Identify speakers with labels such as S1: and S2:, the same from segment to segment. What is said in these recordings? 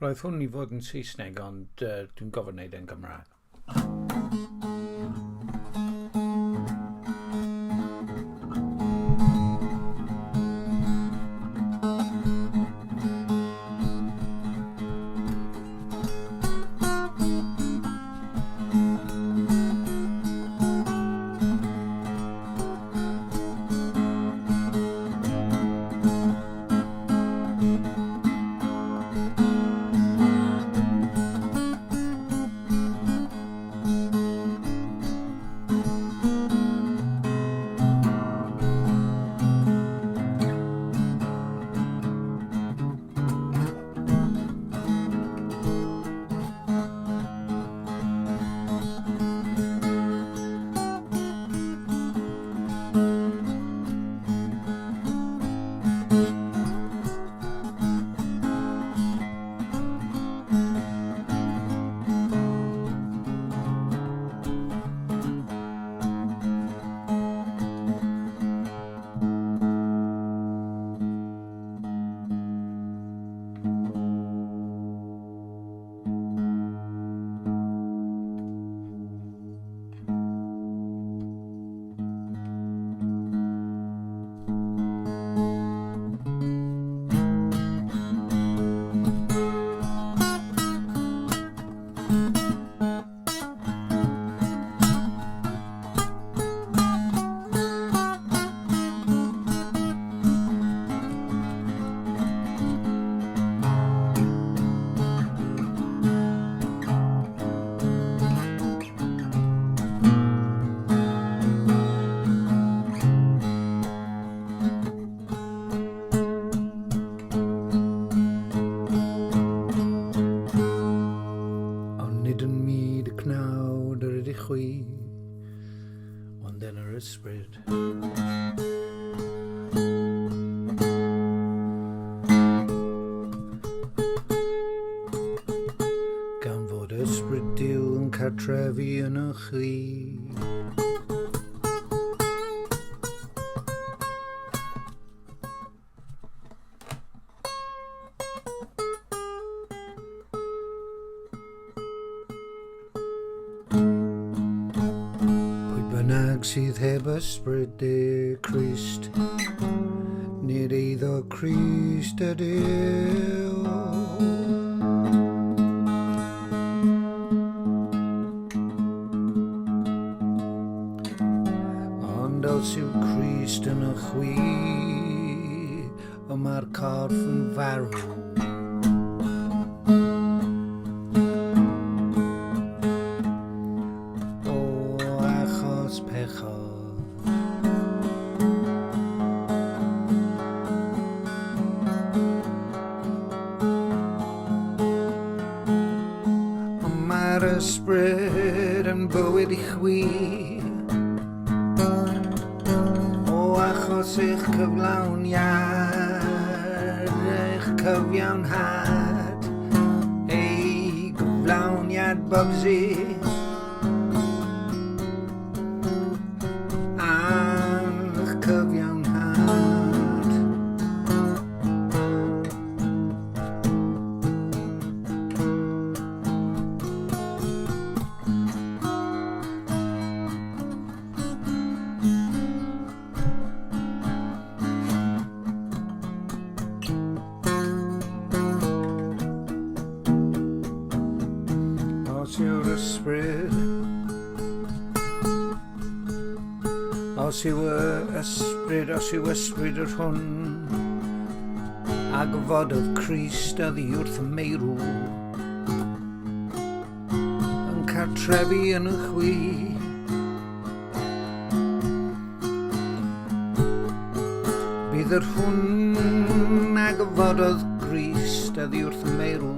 S1: Roedd hwn i fod yn Saesneg, ond dwi'n gofyn wneud e'n Gymraeg. Ond nid yn myd y cnawd yr ydych chwi, ond yn yr ysbryd. Gan fod ysbryd Duw yn cartrefu yn chwi. Pwy bynnag sydd heb ysbryd y Crist, nid eiddo Crist ydyw. Ond os yw Crist yn y chwi, y mae'r corff yn farw. O achos pechod. Ond mae'r ysbryd yn bywyd i chwi. O achos eich cyflawniad, eich cyfiawnhad, ei gyflawniad Bubsy. A'ch cyfiawnhad. Os yw'r ysbryd Os yw yr ysbryd, os yw ysbryd yr hwn a gyfododd Crist oddi wrth y meirw yn cartrefu yn y chwi. Bydd yr hwn a gyfododd Grist oddi wrth y meirw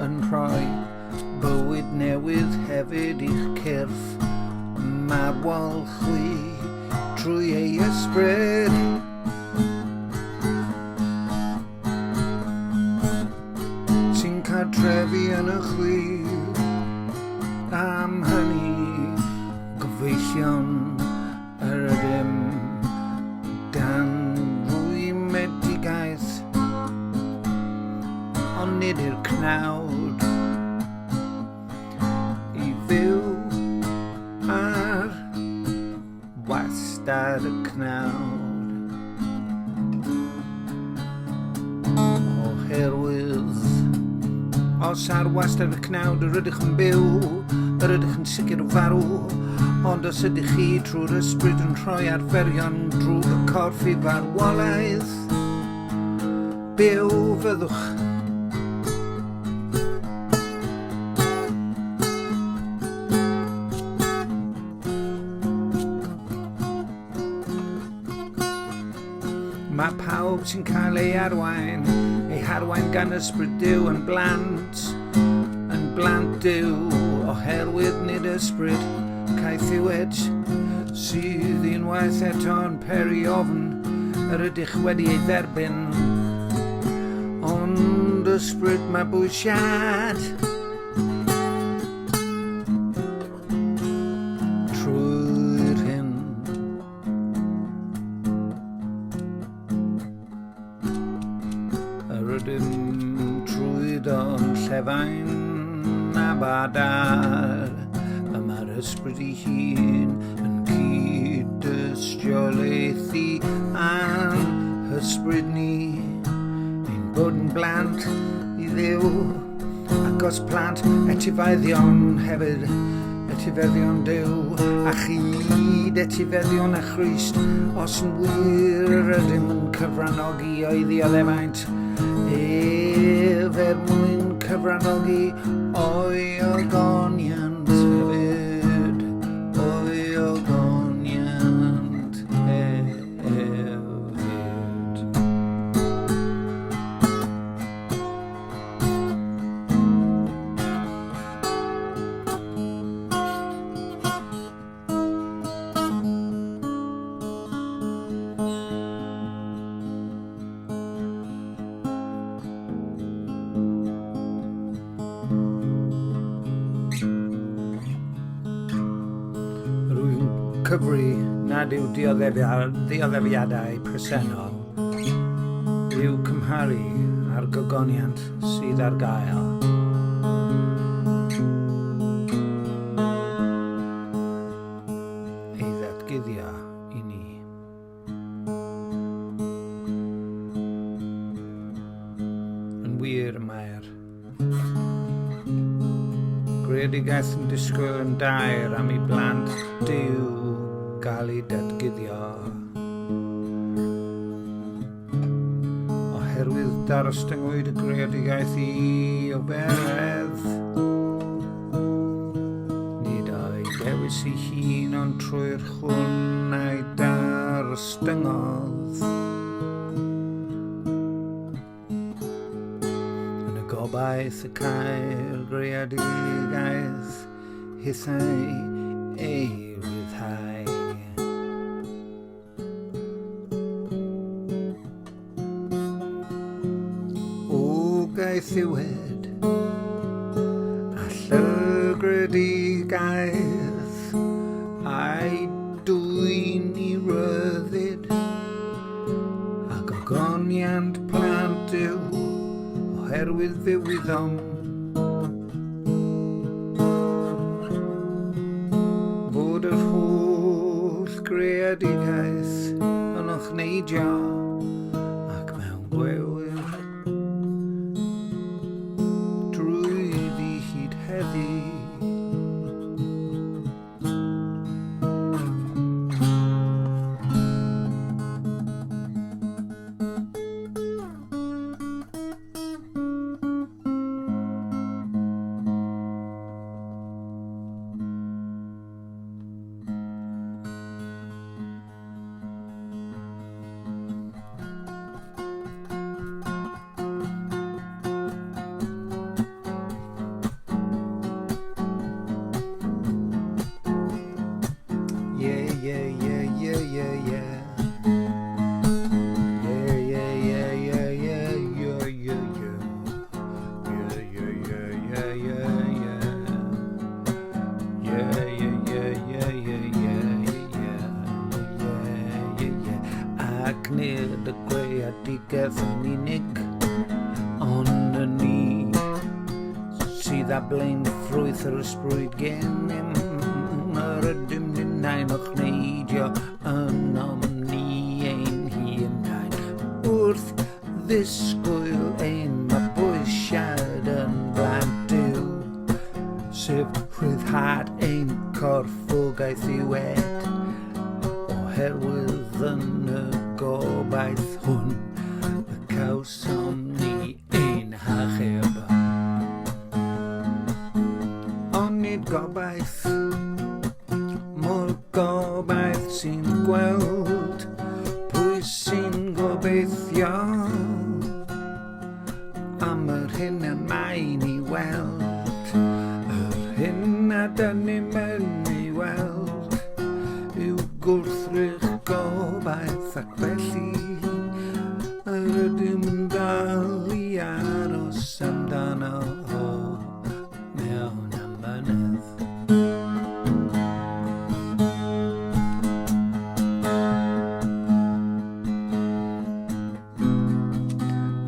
S1: yn rhoi bywyd newydd hefyd i'ch cyrff marwol chwi trwy ei ysbryd. Sy'n cartrefu yn y chwi am hynny gyfeillion yr ydym dan rwymedigaeth. ond nid i'r cnawd. I fyw ar wastad y cnawd. Oherwydd, os ar wastad y cnawd yr ydych yn byw, yr ydych yn sicr o farw, ond os ydych chi trwy'r ysbryd yn rhoi arferion drwg y corff i farwolaeth, byw fyddwch. Mae pawb sy'n cael ei arwain, ei harwain gan ysbryd Duw yn blant Duw, oherwydd nid ysbryd caethiwed sydd unwaith eto'n peri ofn yr ydych wedi ei dderbyn, ond ysbryd mabwysiad. Trwy'r hyn yr ydym trwyddo'n llefain Abba Dad, y mae'r ysbryd ei hun yn cyd-dystiolaethu a'n hysbryd ni, ein bod yn blant i Dduw, ac os plant etifeddion hefyd, etifeddion Duw, a chyd etifeddion â Christ, os yn wir yr ydym yn cyfranogi o'i ddioddefaint ef er mwyn cyfranogi o'i ogoniant hefyd, o'i ogoniant hefyd. Rwy'n cyfri nad yw dioddefiadau presennol i'w cymharu â'r gogoniant sydd ar gael. Ei ddatguddio i ni. Yn wir, mae'r greadigaeth yn disgwyl yn daer am i blant Duw gael eu datguddio. Oherwydd darostyngwyd y greadigaeth i oferedd, nid o'i dewis ei hun ond trwy'r hwn a'i darostyngodd. Yn y gobaith y cael greadigaeth hithau ei ryddhau. O gaethiwed a llygredigaeth a'i dwyn i ryddid a gogoniant plant Duw oherwydd fe wyddom fod yr holl greadigaeth yn ochneidio ac mewn gwewyr drwyddi hyd heddi. sydd â blaen ffrwyth yr ysbryd gennym, yr ydym ninnau'n ochneidio ynom ni ein hunain wrth ddisgwyl ein mabwysiad yn blant Duw, sef rhyddhad ein corffogaeth i'w ed, oherwydd yn y gobaith hwn y cawsom ni ein hachub. Ond nid gobaith, mor gobaith sy'n gweld, pwy sy'n gobeithio am yr hyn y mae'n ei weld, yr hyn a dyn ni'n mynd ei weld yw gwrthrych gobaith ac felly yr ydym yn dal i aros amdano mewn amynedd.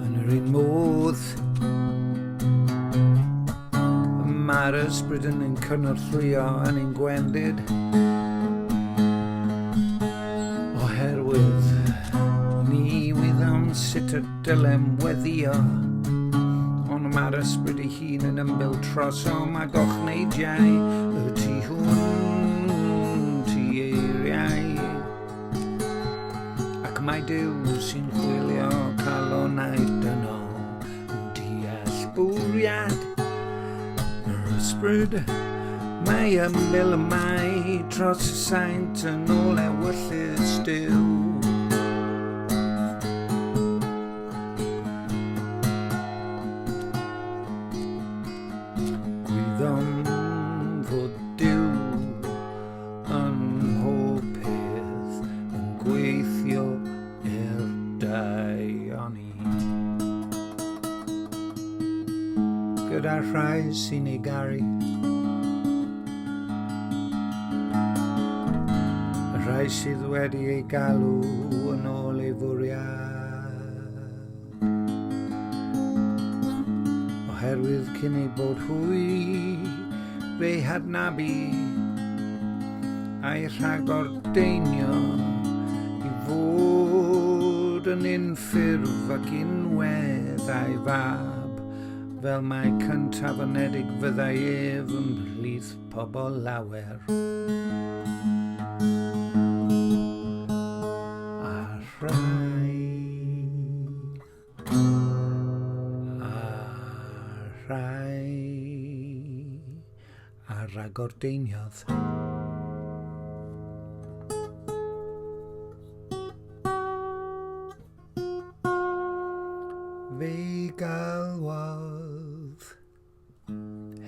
S1: Yn yr un modd, mae'r ysbryd yn ein cynorthwyo yn ein gwendid. Oherwydd ni wyddom sut y dylem weddio, ond mae'r ysbryd ei hun yn ymbil trosom ag ochneidiau y tu hwnt i eiriau. Ac mae Duw sy'n chwilio calonau dynol yn deall bwriad yr ysbryd. Mae ymyl y mae dros y saint yn ôl ewyllys Duw. Gwyddom fod Duw Yn mhob peth yn gweithio er daioni. Gyda'r rhai sy'n ei garu. Y rhai sydd wedi ei galw yn ôl ei fwriad. Oherwydd cyn ei bod hwy, fe hadnabu a'i rhagordeinio i fod yn unffurf ac unwedd a'i fab, fel mai cyntaf anedig fyddai ef ymhlith pobl lawer. A rhai a rhai a ragordeiniodd. Fe galwodd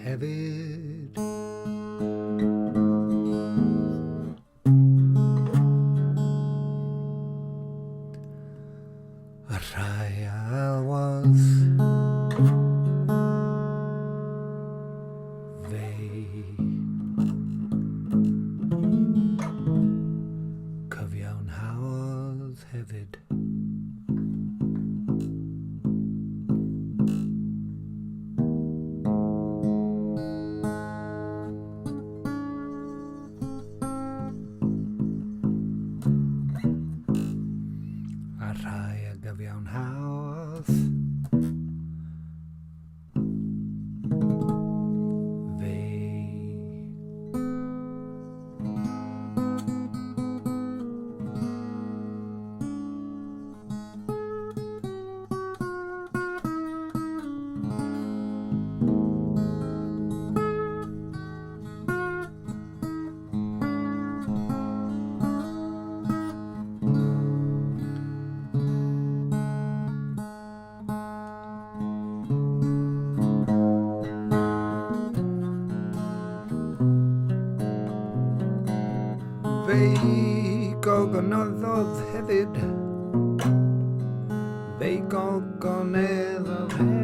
S1: hefyd. A rhai a alwodd fe cyfiawnhaodd hefyd. A rhai a gyfiawnhaodd fe Fe'i gogonoddodd hefyd. Fe'i gogoneddodd hefyd.